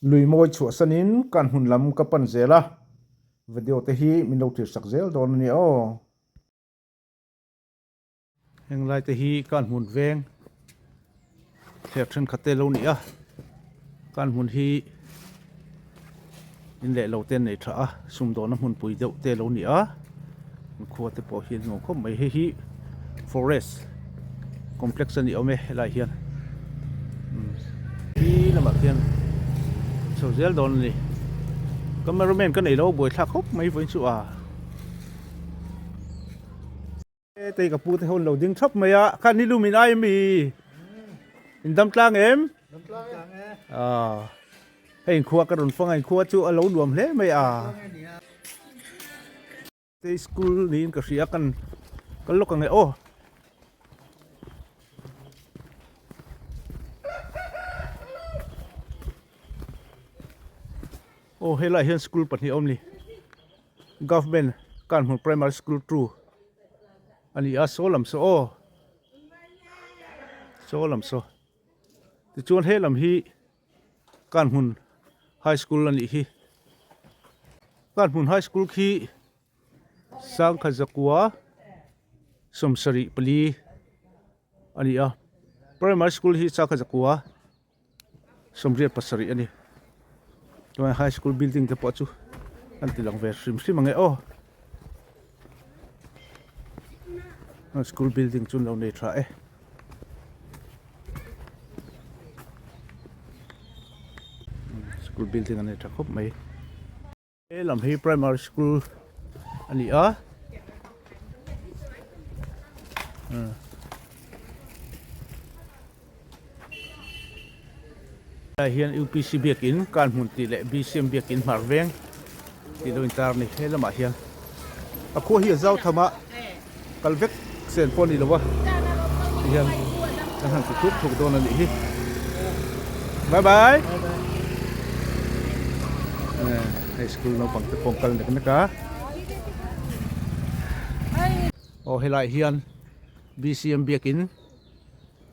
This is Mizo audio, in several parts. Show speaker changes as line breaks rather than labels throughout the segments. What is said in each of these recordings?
Lui mawi chhuahsanin kan hmun lam ka pan zel a, video te hi min lo tirsak zel dawn a nia aw. Heng lai te hi kan hmun veng thler thenkhat te lo ni a, kan hmun hi in leh lo te an nei tha a, sumdawhna hmunpui deuh te lo ni a, an khua te pawh hi an nuam khawp mai, hei hi forest complex a ni awm e helai hian khi lamah khian chho zel dawn a ni, cameraman ka neilo buaithlak khawp mai vawiin chu a. Tei ka pu te ho an lo ding thap mai a, khan ni lum in ai ami? In dam tlang em?
Dam tlang e.
Ah, hei inkhua ka rawn fang a, inkhua chu a lo nuam hle mai a. Tei school niin ka hria kan kal lawk ang e aw. Aw helaiah hian school pahnih a awm ni. Government Kanhmun Primary School 2 a ni a, saw lam saw aw, saw lam saw tichuan he lam hi Kanhmun High School a nih hi, Kanhmun High School khi Sangkha Zakua sawmsarih pali a ni a, Primary School hi Sangkha Zakua. Sawmriat pasarih a ni. Chuan high school building te pawh chu an ti lang ve hrim hrim ang e aw. School building chu an lo nei tha e. School building an nei tha khawp mai. He lam hi primary school a ni a helai hian upc biakin kanhmun tih leh bcm biakin hmar veng tih lo intar a ni he lamah hian a khua hi a zau tham a kal vek sen pawh a ni lo a ti hian kan han ti thuk thuk dawn a nih hi bye bye hei school naupang te pawh an kal nek nek a aw helaiah hian bcm biakin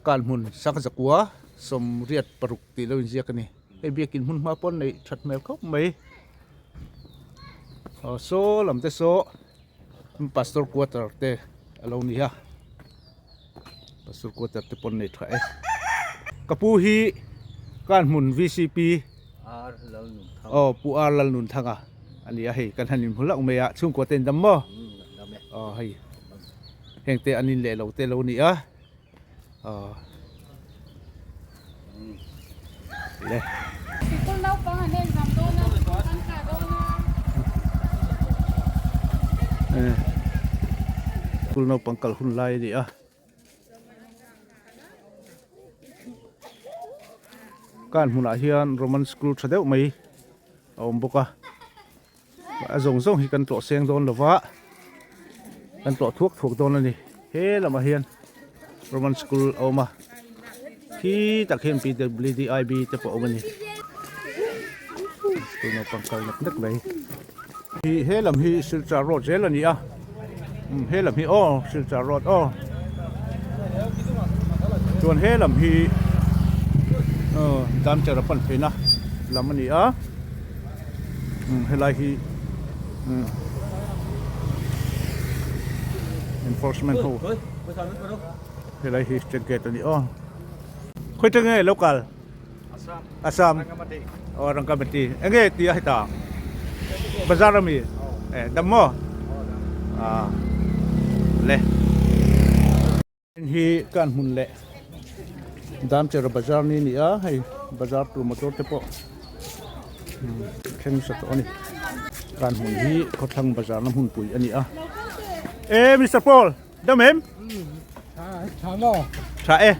kanhmun sangzakua sawmriat paruk tih lo inziak a ni hei biakin hmun hma pawh an neih that hmel khawp mai aw saw lam te saw. Pastor quarter te a lo ni a pastor quarter te pawh an nei tha e ka pu hi kanhmun vcp aw pu ar lalnunthanga a ni a hei kan han inhmu hlauh mai a chhungkua te an dam maw aw hei heng te an in leh lo te a lo ni a. Aw le.
Sikul naupang an exam dawn a, sikul kan kah dawn a.
Sikul naupang kal hun lai a ni a. Kan hmunah hian Roman school tha deuh mai a awm bawk a. A zawng zawng hi kan tlawh seng dawn lo va, kan tlawh thuak thuak dawn a ni. He lamah hian Roman school a awm a, khi tak hian PWDIB te pawh a awm a ni. School naupang kal nek nek mai. Hi he lam hi Silchar road zel a ni a, he lam hi aw Silchar road aw. Chuan he lam hi Damchera pan pheina lam a ni a. Helai hi enforcement ho helai hi state gate a ni aw khawi tang nge local Assam aw Rangamati enge tih a heta bazar ami eh dam maw ah le. Hi kan hmun leh Damchera bazar ni ni a hei bazar tur motor te pawh thleng sa tawh a ni kan hmun hi khawthlang bazar na hmunpui a ni a e Mister Paul dam em tha e.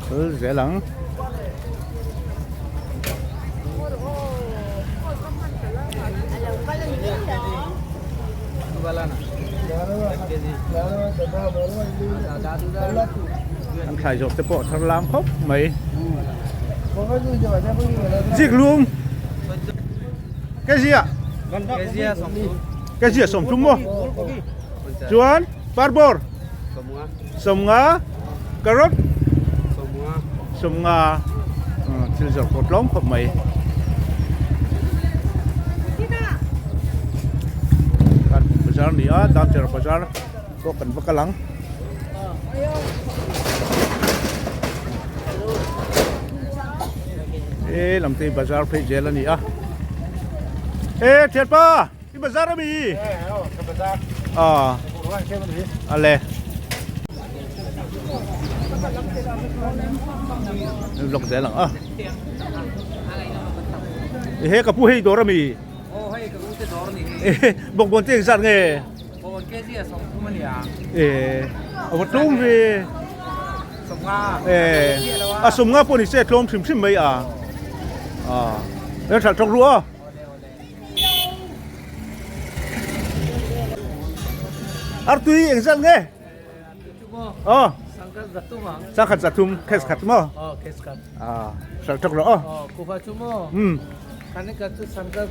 Kal zel ang. An thlai zawh te pawh a thar lam khawp mai. Zik lum. Kezia. Kg a 30 maw? Chuan parbawr 50, carrot 50, thil zawrh pawh tlawm khawp mai. Kan bazar ni a, Damchera bazar pawh kan va kal ang. E lam te bazar phei zel a ni a. E thianpa i bazar a mi? A ale. Vlog zel ang a. He ka pu hei dawr a mi? Bawkbawn te engzat nge?
Bawkbawn kg a 30 a nia.
E a va tlawm ve.
50.
E a 50 pawh ni se tlawm hrim hrim mai a. A en hralh tawk ru a. Artui engzat nge? Aw. Sangkhat zathum cash khat maw?
Aw cash khat.
Ah, hralh tawk rawh aw.
Aw, kuva chu maw?
Um.
Kani khat chu sangkhat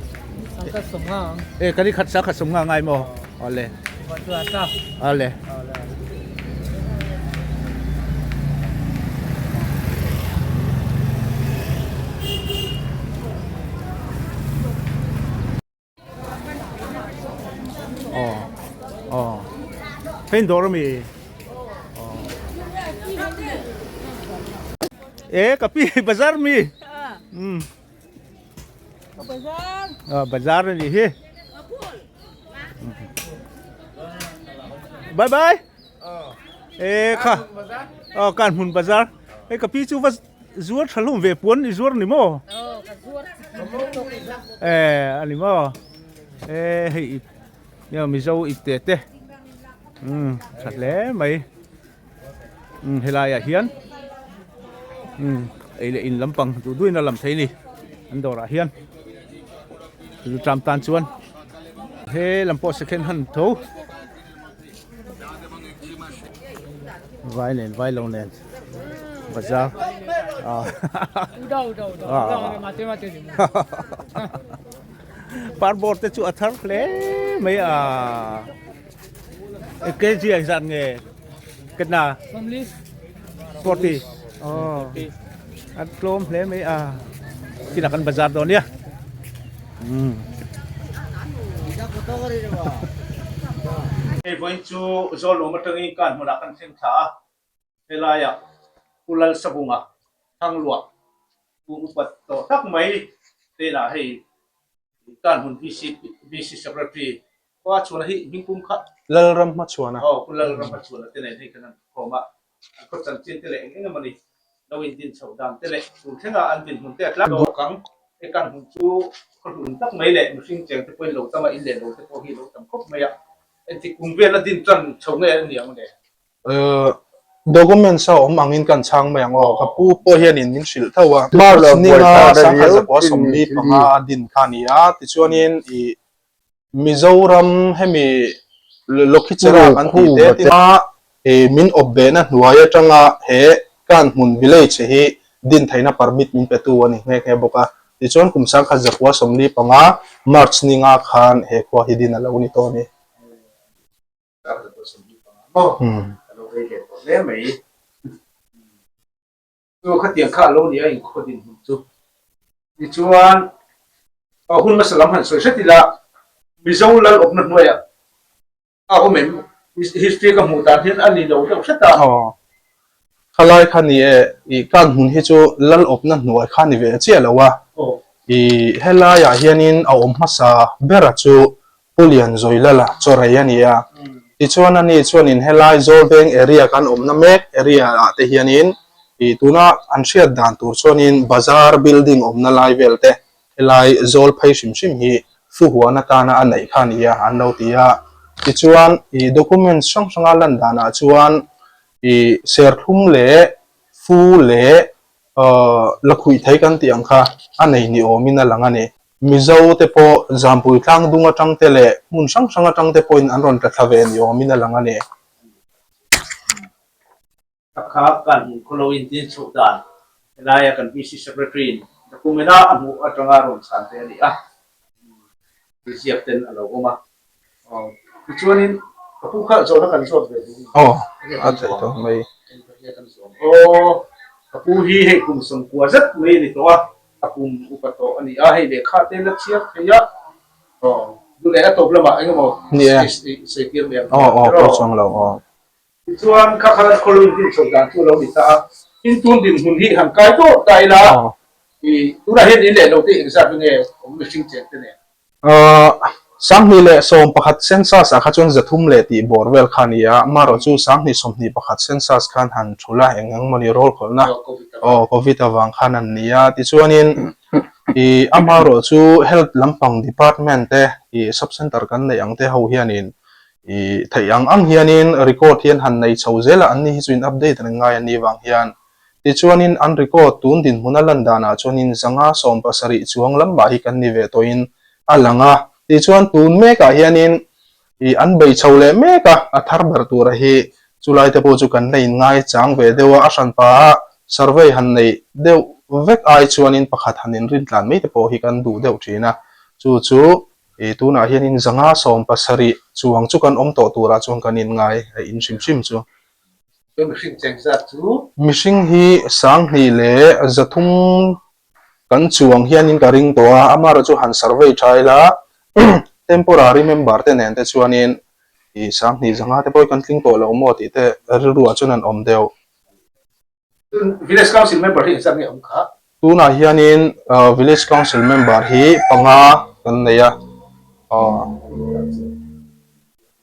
sangkhat sawmnga ang.
E kani khat sangkhat sawmnga ngai maw? Awle.
Kuva chu a ta.
Awle.
Awle.
Aw aw hei dawr ami aw e ka pi bazar mi um a bazar ani hi bye bye e kha aw kan hmun bazar e ka pi chu va Zuar tha hlawm ve puan i zuar ni maw? E a ni maw? E hei i nia Mizo ipte te umm tha hle mai umm helai ah hian umm ei leh in lampang duh duhin a lam thei a ni an dawrah hian chu tram tan chuan he lam pawh second hand tho vai nen vai lo nen. Bazar Parbawr te chu a thar hle mai a kg ang zat nge ketna 40 oh a tlawm hle mai a kinah kan bazar dawn nia um hei vawiin chu Zawlawm atangin kan hmunah kan thleng thla a. Helaiah Pu Lalsavunga Thangluah Pu upat tawh tak mai hnenah hei tan hun VC VC Secretary khua chhuana hi hmingpum kha
Lalram hmachhuana.
Aw Pu Lalram hmachhuana te nen hei kan han khawm a, an khaw chanchin te leh eng eng emawni lo indin chhoh dan te leh tun thlenga an dinhmun te a tlang tawk ang. Hei kan hun chu khaw hlun tak mai leh mihring cheng te pawhin lo tam a, in leh lo te pawh hi lo tam khawp mai a, engtik kum vela din tan chho nge a ni ang le?
Documents a awm angin kan chhang mai ang aw. Ka pu pawh hianin min hrilh tho a. March ninga 1945 a din kha a ni a, tichuanin ih Mizoram hemi Lokhichera kan tih te tina ih min awp behna hnuai atanga he Kanhmun village hi din theihna permit min petu a ni nghe nghe bawk a. Tichuan kum 1945 March ninga khan he khua hi din a lo ni tawh a ni.
Chu khatiang kha a lo ni a inkhaw dinhmun chu. Tichuan hun hmasa lam han sawi hret ila Mizo lal awmna hnuaiah a awm em? History ka hmuh dan hian a ni lo deuh hret a.
Khalai kha ni e, i kan hmun hi chu lal awpna hnuai kha ni ve chiah lo a. I helaiah hianin a awm hmasa bera chu Pu Lianzawilala chawrei a ni a. Tichuan ani chuanin helai Zawlveng area kan awmna mek area ah te hianin ih tuna an hriat dan tur chuanin bazar building awmna lai vel te helai zawl phei hrim hrim hi fuhuan atana a neih kha a ni a an lo ti a. Tichuan ih documents hrang hranga lan danah chuan ih serthlum leh fu leh Lakhuih thei kan tih ang kha a nei ni awmin a lang a ni. Mizo te pawh Zampui tlang dung atang te leh hmun hrang hrang atang te pawhin an rawn tla thla ve ni awmin a lang a ni.
Ka kha kan khawlo intin chhoh dan helaia kan VC Secretary in document a a hmuh atanga rawn chhan te a ni a, ziak ten a lo awm a. Tichuanin ka pu kha zawhna kan zawt ve duh.
Aw, a theih tawh mai.
Aw, ka pu hi hei kum sawmkua zet mai a ni tawh a, a kum upa tawh a ni a, hei lehkha te la chhiar thei a, aw, duh leh a tawp lamah eng emaw sawi tir mai ang.
Aw, aw, pawh chuang lo, aw.
Tichuan kha khan khawlui din chho dan chu a lo ni ta a, tin tun dinhmun hi han kai tawh ta ila, i tunah hian in leh lo te engzat nge awm mihring cheng te nen?
2011 census ah kha chuan 300 leh tih bawr vel kha a ni a, amaherawh chu 2021 census khan han thul a, eng eng mawni rawl khawlhna aw covid avang khan an ni a, tichuanin i amaherawh chu health lampang department te i sub center kan neih ang te ho hianin I theih ang ang hianin record hian han nei chho zel a, anni hi chu in update reng ngai an nih vang hian. Tichuanin an record tun dinhmun a lan danah chuanin zanga 70 chuang lamah hi kan ni ve tawhin a lang a. Tichuan tun mekah hianin i an bei chho leh mek a, a thar ber tura hi chulai te pawh chu kan la in ngai chang ve deuh a, a hranpa a survey han neih deuh vek ai chuanin pakhat han inrintlan mai te pawh hi kan duh deuh thin a, chu chu I tunah hianin 570 chuang chu kan awm tawh turah chuan kan inngai a in hrim hrim chu.
Chuan mihring cheng zat chu?
Mihring hi 2100 kan chuang hianin ka ring tawh a, amaherawh chu han survey tha ila temporary member te nen te chuanin i 2500 te pawh hi kan tling tawh lo maw tih te rilruah chuan an awm deuh.
Village Council member hi engzat nge awm kha?
Tunah hianin Village Council member hi panga kan nei a.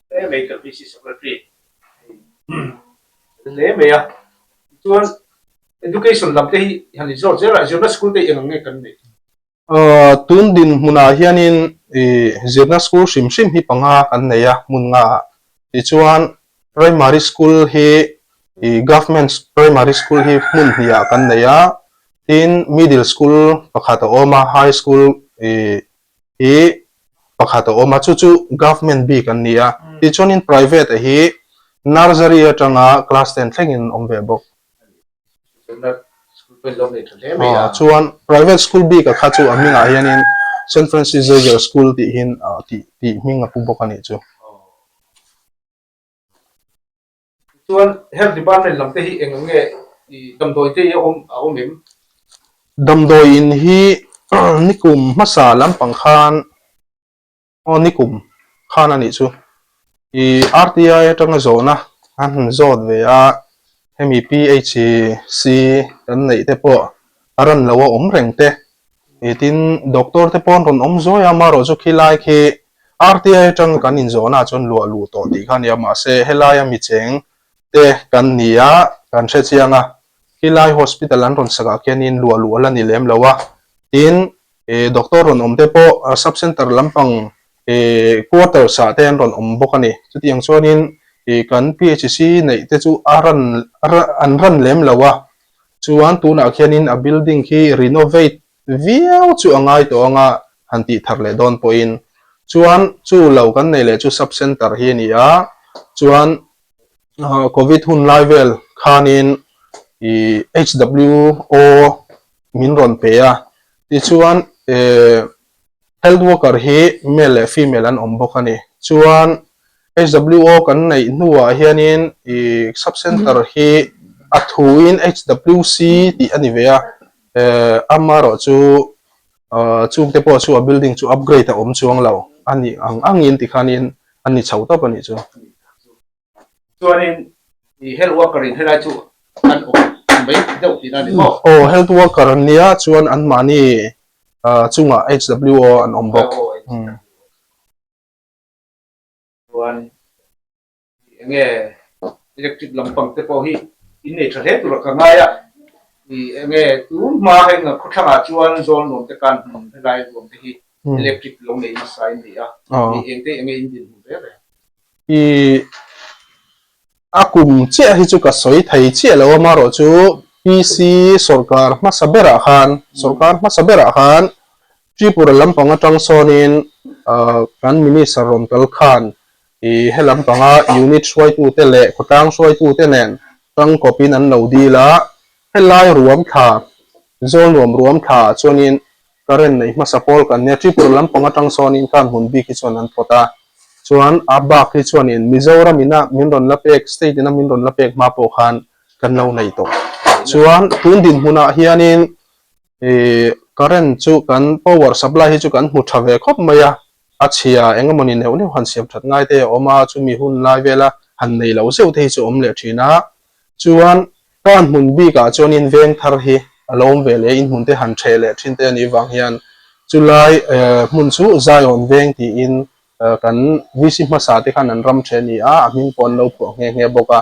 Hle mai kan VC Secretary hle mai a. Tichuan Education lam te hi han inzawt zel a, zirna school te hi eng ang nge kan neih?
Tun dinhmunah hianin zirna school hrim hrim hi panga kan nei a hmun nga ah. Tichuan primary school hi government primary school hi hmun hnih ah kan nei a, tin middle school pakhat a awm a, high school hi pakhat a awm a, chu chu government bik an ni a. Tichuanin private hi nursery atanga class ten thlengin an awm ve bawk. Chuan private school bik a kha chu a hmingah hianin Saint Francis Xavier School tih hin tih tih hming a pu bawk a nih chu.
Chuan health department lam te hi eng ang nge i damdawi te hi a awm a awm em?
Damdawi in hi nikum hmasa lampang khan Aw nikum khan a nih chu. I RTI atanga zawhna an han zawt ve a, hemi PHC kan neih te pawh a ran lo a awm reng te. I tin doctor te pawh an rawn awm zuai a, amaherawh chu khilai khi RTI atanga kan inzawhna ah chuan luah luh tawh tih kha a nia, mahse helaia mi cheng te kan ni a, kan hre chiang a, khilai hospital an rawn sakah khianin luah luh a la ni lem lo a, tin Ih doctor rawn awm te pawh sub center lampang ih quarters ah te an rawn awm bawk a ni. Chutiang chuanin ih kan PHC neih te chu a ran an ran lem lo a, chuan tunah khianin a building khi renovate viau chu a ngai tawh anga han tih thar leh dawn pawhin chuan chu lo kan nei leh chu sub center hi a ni a, chuan covid hun lai vel khanin ih HWO min rawn pe a, tichuan eh health worker hi male leh female an awm bawk a ni. Chuan HWO kan neih hnuah hianin ih sub center hi a thuin HWC tih a ni ve a, eh amaherawh chu ah chungte pawh chu a building chu upgrade a awm chuang lo a nih ang angin tikhanin a ni chho tawp a nih chu.
Chuanin i health worker in helai chu an awm mai deuh tihna a ni maw?
Aw, health worker an nia chuan anmahni chungah HWO an awm bawk.
Chuan eng nge electric lampang te pawh hi in nei tha hle tur a ka ngai a, i eng nge tun hma heng khawthlangah chuan zawl nuam te khan hmun helai ruam te hi electric lo nei nasa in ni a, i eng te eng nge in dinhmun reng reng?
I a kum chiah hi chu ka sawi thei chiah lo a, amaherawh chu PC sawrkar hmasa berah khan sawrkar hmasa berah khan Tripura lampang atang sawnin kan minister rawn kal khan i he lampanga unit hruaitute leh khawtlang hruaitute nen tangkawpin an lo dil a, helai ruam thla Zawlnuam ruam thla ah chuanin Current neih hmasa pawl kan nia, Tripura lampang atang sawnin khan hmun bik hi chuan an phawt a. Chuan a bak hi chuanin Mizoram ina min rawn la pek, state ina min rawn la pek hma pawh khan kan lo nei tawh. Chuan tun dinhmunah hianin ih current chu kan power supply hi chu kan hmu tha ve khawp mai a, a chhia eng emawni neuh neuh han siam that ngai te a awm a, chumi hun lai vela han nei loh zeuh te hi chu awm leh thin a. Chuan kan hmun bikah chuanin veng thar hi a lo awm ve leh inhmun te han theh leh thin te a nih vang hian chulai hmun chu Zion veng tiin kan VC hmasa te khan an ram the a ni a, a hming pawh an lo phuah nghe nghe bawk a.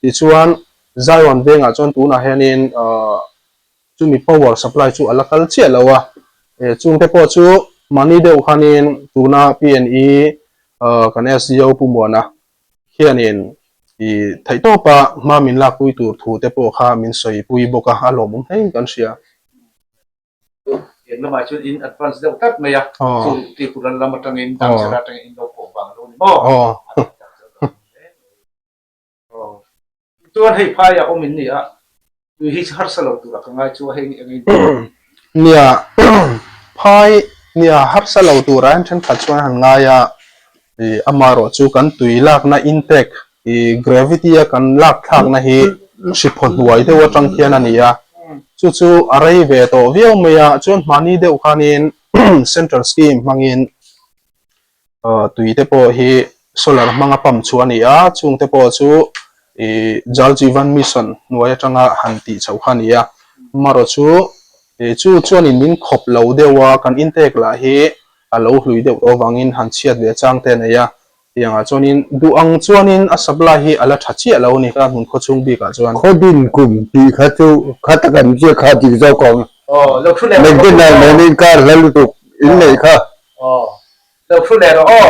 Tichuan Zion vengah chuan tunah hianin chumi power supply chu a la kal chiah lo a, chungte pawh chu mahni deuh khanin tuna PNE kan SDO Pu Muana hianin i theihtawpa hma min lakpui tur thu te pawh kha min sawipui bawk a, a lawmawm hlein kan hria.
Eng lamah chuan in advance deuh tlat mai a, chu Tripura lam atangin Dangchera atangin in lo pawh vang lo ni maw? Chuan hei phaiah awm in ni a, tui hi harsa lo turah ka ngai chu a hei eng in.
Nia, phai nia harsa lo turah hian thenkhat chuan han ngai a, ih amaherawh chu kan tui lakna intake ih gravity a kan lak thlakna hi hriphaw hnuai deuh atang khian a ni a, chu chu a rei ve tawh viau mai a, chuan hmani deuh khanin central scheme hmangin Tui te pawh hi solar hmanga pump chu a ni a, chung te pawh chu ih Jal Jeevan Mission hnuai atanga han tih chhoh kha a ni a. Amaherawh chu ih chu chuanin min khawp lo deuh a, kan intake lah hi a lo hlui deuh tawh avangin han chhiat ve chang te a nei a. Tiangah chuanin duh ang chuanin a supply hi a la tha chiah lo a ni ka hmun khawchhung bikah chuan.
Khawdin kum tih kha chu kha tak an ziak kha dik zawk ang. McDonald nen inkar hla lutuk in neih kha.
Aw, lo thu leh rawh aw.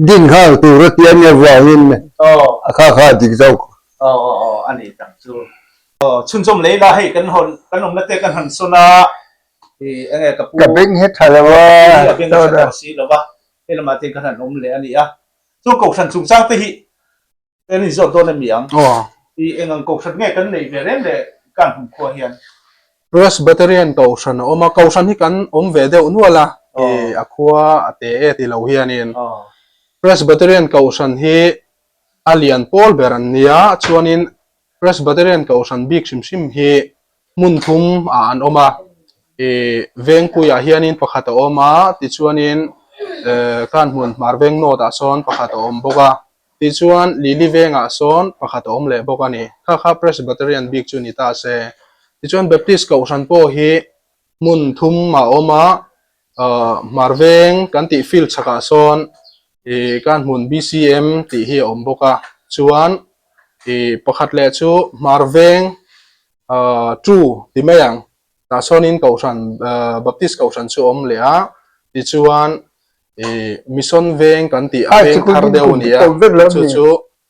Din nghal tur a ti a nia vangin a kha kha a dik zawk.
Aw aw aw a ni tak chu. Aw chhunzawm lei la hei kan hawn kan awmna te kan han sawn a i enge ka pu
Ka beng he tha lo a.
A beng a tha tawh si lo va hei lamah te kan han awm leh a ni a. Chu kohhran chungchang te hi Kan inzawt dawn em ni ang? I eng ang kohhran nge kan neih ve reng le kan hmun khua hian?
Presbyterian kohhran a awm a, kohhran hi kan awm ve deuh nual a, i a khua a te e ti lo hianin Presbyterian kohhran hi a lian pawl ber an nia, chuanin Presbyterian kohhran bik hrim hrim hi hmun thum ah an awm a, i Vengpuiah hianin pakhat a awm a, tichuanin Kanhmun Hmar Veng North ah sawn pakhat a awm bawk a. Tichuan, Lili vengah sawn pakhat a awm leh bawk a ni. Kha kha Presbyterian bik chu ni ta se. Tichuan, Baptist Kohhran pawh hi hmun thum a awm a, Hmar veng kan tih field chhakah sawn ih kan hmun BCM tih hi a awm bawk a. Chuan, ih pakhat leh chu Hmar veng two ti mai ang. Tah sawnin Kohhran, Baptist Kohhran chu a awm leh a, tichuan ih Mission Veng kan tih a veng thar deuh a ni a, chu chu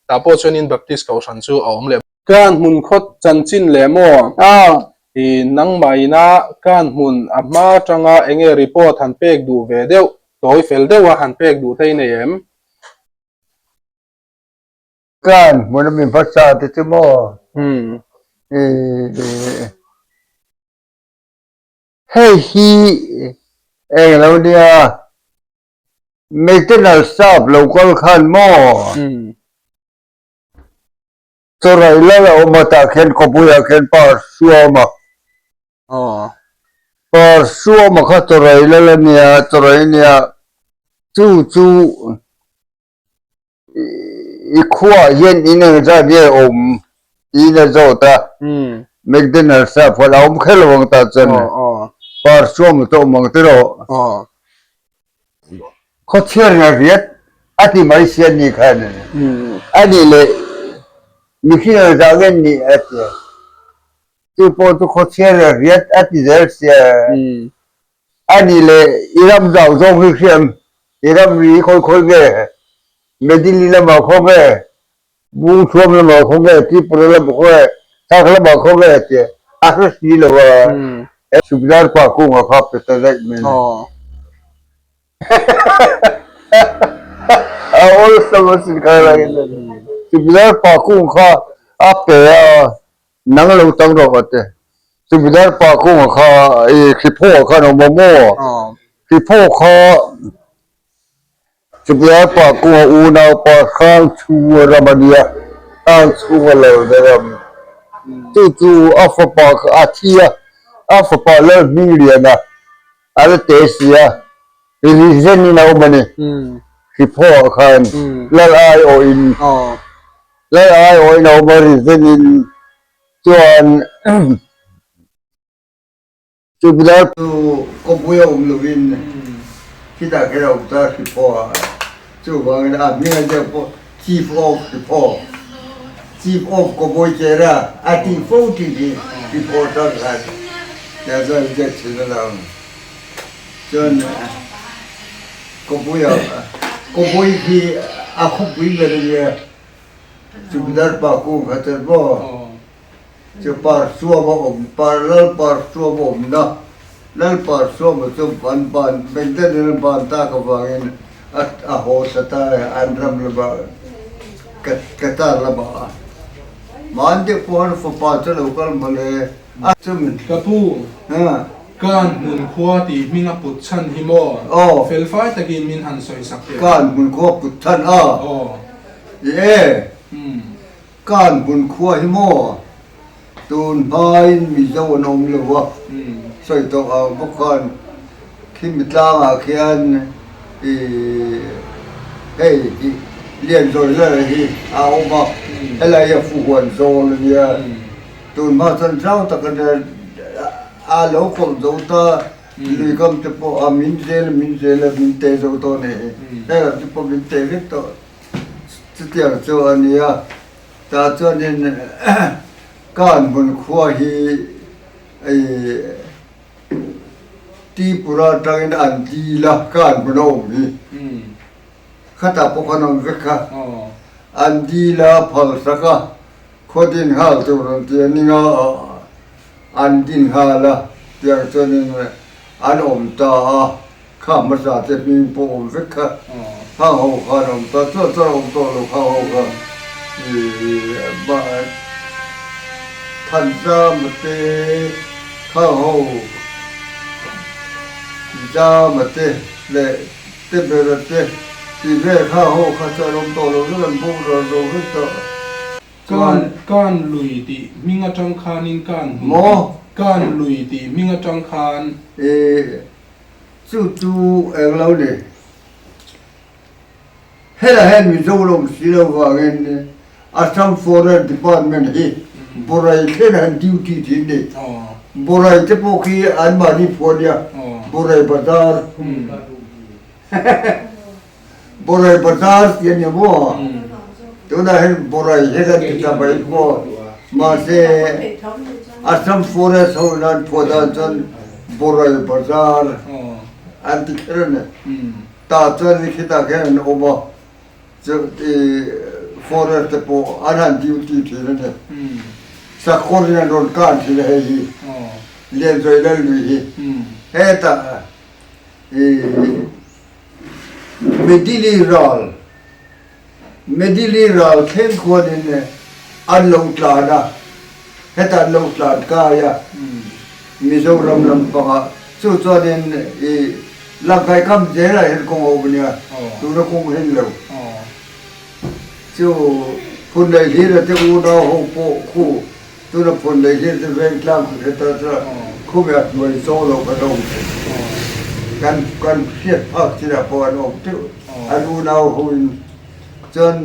tah pawh chuanin Baptist Kohhran chu a awm leh. Kan hmun khawt chanchin leh maw? Ih nangmah ina kan hmun a hma atanga enge report han pek duh ve deuh, tawi fel deuha han pek duh thei nei em?
Kan hmun a mi hmasa te chu maw hei hi eng lo nia McDonald staff lo kal khan maw chawraih lal a awm a tah khian khawpuiah khian pa suam a pa suam a kha chawraih lal a nia chawraih a nia chu chu. I khuaah hian in eng zat nge awm tiin a zawt a, McDonald's ah pawh a awm kher lo ang tah chuan Parsuam chu a awm ang tiraw? Khawchhiarna riat a ti mai si a ni khan a nih leh mihring eng zah nge nih a ti a, chu pawh chu khawchhiarna riat a ti zel sia. A nih leh i ram zau zawng hi hriam, i ram ri khawi khawi nge, Medili lamah khaw nge, Bungthuam lamah khaw nge, Tripura lamah khaw nge, Chhak lamah khaw nge tih a hre si lo a, Sukdar pa kunga kha pe ta daih mai a. A awlsam asin kha lai in Sukdar pa kung kha a pe a. Nang lo tang rawh a ti. Chubidar pa kunga kha i Hriphaw khan a awm a maw? Hriphaw kha Chutiang pa kunga unaupa Hrangchhunga ram a nia, Hrangchhunga lalna ram. Chu chu a fapa kha a thi a, a fapa Lalhmingliana a la te si a, Rizenin a awm a ni. Hriphaw ah khan Lal aiawhin Lal aiawhin a awm a, Rizenin chuan Chupidar chu kawpui a awm lovin khitah kher a awm ta Hriphaw ah chuvangin a hming a ziak pawh Chief of Hriphaw, Chief of Kawpui Chera a tih fo tih hi Hriphaw atang khan tia chuan ziak thin a lang. Chuan kawpui ah kawpui khi a khawpui ber a nia Chupidar pa kung kha chuan maw. Chu Parsuama awm, Par Lal Parsuama awmna, Lal Parsuama chu an ban, Bengdanin an ban tak avangin a a haw thla ta e, an ram lamah, Qatar lamah a. Mahni deuh pawh an fapa chu a lo kal mawle a. Chumi.
Ka pu, Kan hmun khua tih hming a put chhan hi maw?
Aw.
Felfai takin min han sawi sak teh.
Kan hmun khua put chhan a.
Aw.
I e. Kan hmun khua hi maw tun hmain Mizo an awm lo a, sawi tawh ang bawk khan khimi tlangah khian ih hei hi Lianzawi lal hi a awm a, helai hi a fuhuan zawl a nia, tun hma chuan zau tak a nia, a lo kawlh zo ta lui kam te pawh a min zel a min zel a min te zo tawh a ni hi, helai te pawh min te vek tawh. Chutiang chu a ni a, tah chuanin Kan hmun khua hi Tripura atangin an dil a, Kan hmun a awm hi. Khatah pawh khan a awm vek kha. An dil a, phal sak a, khaw din nghal tur an ti a, ninga an din nghal a, tiang chuanin an awm ta a. Kha hmasa te hming pawh awm vek kha hang ho khan awm ta chuan chuan awm tawh lo khang ho kha ih Thanzama te khang ho Zama te leh Tebera te tih vel khang ho kha chuan awm tawh lo vek an boral zo vek tawh.
Kan kan lui tih hming atang khanin kan hmun
Maw?
Kan lui tih hming atang khan.
Ih Chu chu eng lo ni. Helai hian Mizoram si lo vangin Assam Forest Department hi Borai thlen han duty thin ni. Borai te pawh khi anmahni phuah nia, Borai Bazar. Borai Bazar tih a ni maw? Tunah hian Borai hi kan ti ta mai maw? Mahse, Assam Forest ho in an phuah dan chuan Borai Bazar an ti kher a ni. Tah chuan ni khitah khian an awm a, chuti Forest te pawh an han duty thin a ni. Sakawr in an rawn kan thin a hei hi, Lianzawi Lalnui hi. Hetah Medili ral, Medili ral thleng khuanin an lo tlan a, heta an lo tlan kai a, Mizoram lampangah chu chuanin i Langkai kam zelah hian kawng a awm a nia, tuna kawng hen lo. Chu phun leh hlira te unau ho pawh khu Tuna phun lei hi chu vengtlang khu hre ta chuan khawvel hnuai chaw lo kan awm thei. Kan kan hriat phak chinah pawh an awm teuh. An unau ho in chuan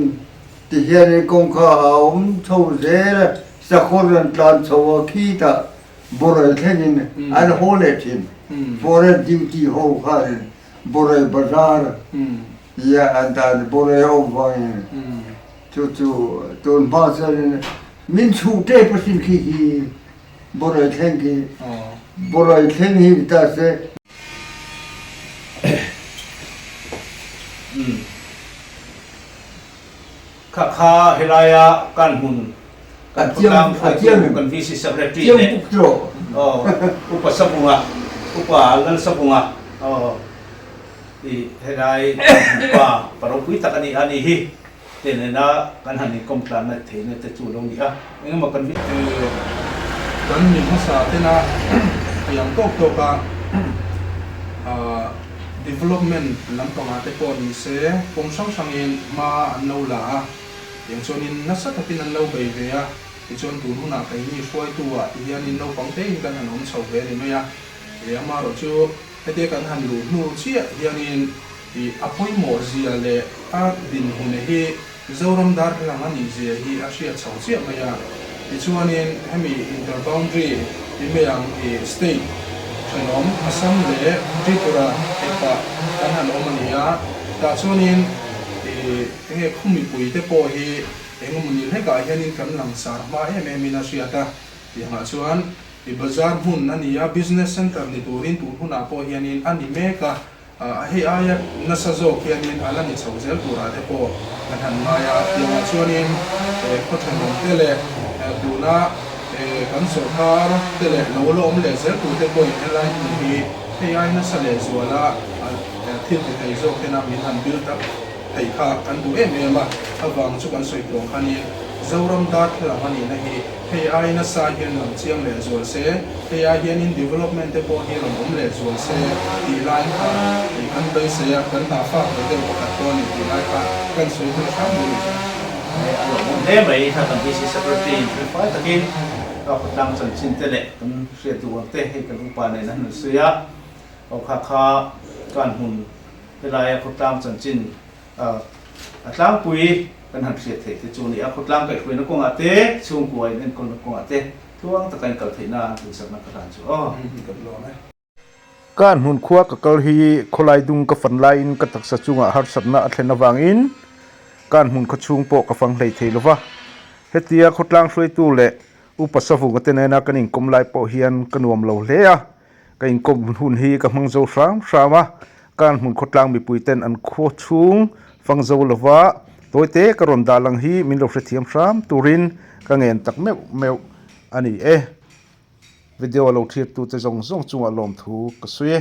tihianin kawngka a awm chho zel a, sakawr an tlan chho a khitah Borai thlengin an haw leh thin. Forest duty ho khanin Borai bazar tia an tan Borai a awm vangin chu chu tun hma chuanin Min chhuh tep asin khi hi Borai thleng khi Borai thleng hi ni ta se.
Kha kha helaia kan hmun kan khawtlang hruaitu kan VC Secretary leh Upa Sabunga Upa Lalsabunga i helai kan hmun pa pa ropui tak a ni a ni hi. Te nena kan han inkawm tlanna theihna te chu lo ni a, engemaw kan
Kan mi hmasa tena thei ang tawk tawk a, Development lampangah te pawh ni se kawng hrang hrangin hma an lo la a, tiang chuanin nasa takin an lo bei ve a, tichuan tun hunah keini hruaitu ah ti hianin naupang tein kan han awm chho ve a ni mai a, e amaherawhchu hetia kan han luh hnu chiah hianin ih a pawimawh zia leh a dinhmun hi Zoram darthlalang a nih zia hi a hriat chho chiah mai a. Tichuanin hemi inter-boundary ti mai ang i state thenawm Assam leh Tripura epah kan han awm a ni a. Tah chuanin i enge khu mipui te pawh hi engemawni hlekah hianin kan langsar hma em em in a hriat a. Tiangah chuan i bazar hmun a ni a, business center ni turin tun hunah pawh hianin a ni mek a. Hei aia nasa zawk hianin a la ni chho zel turah te pawh kan han ngai a, tiangah chuanin khaw thenawm te leh tuna kan sawrkar te leh lo la awm leh zel turte pawhin helai hmun hi hei aia nasa leh zuala thil ti thei zawk tena min han build up theih kha kan duh em em a, avang chu kan sawi tawh ang khanin Zoram darthlalang a nihna hi Hei ai nasa hian lang chiang leh zual se, hei ai hianin development te pawh hi rawn awm leh zual se tih lai kha ih kan beisei a, kan hna fak ve deuh pakhat pawh a ni tih lai kha kan sawi hman hram mai ni.
Hei a lawmawm hle mai, hna kan DC Secretary in felfai takin ka khawtlang chanchin te leh kan hriat duh ang te hei kan upa nen an han sawi a, aw kha kha kan hmun helaia khawtlang chanchin A tlangpui kan han hriat theih te chu a ni a, khawtlang kaihhruaina kawngah te, chhungkua in enkawlna kawngah te tluang taka inkal theihna duhsakna ka hlan chu aw. Kan hmun khua ka kal hi khawlai dung ka fan laiin ka taksa chungah harsatna a thlen avangin kan hmun khawchhung pawh ka fang hlei thei lova. Hetia khawtlang hruaitu leh upa savunga te nena kan inkawm lai pawh hian ka nuam lo hle a. Ka inkawm hun hi ka hmang zo hram hram a, kan hmun khawtlang mipui ten an khaw chhung fang zo lova tawite ka rawn dah lang hi min lo hrethiam hram turin ka ngen tak meuh meuh a ni e. Video lo thlir tute zawng zawng chungah lawmthu ka sawi e.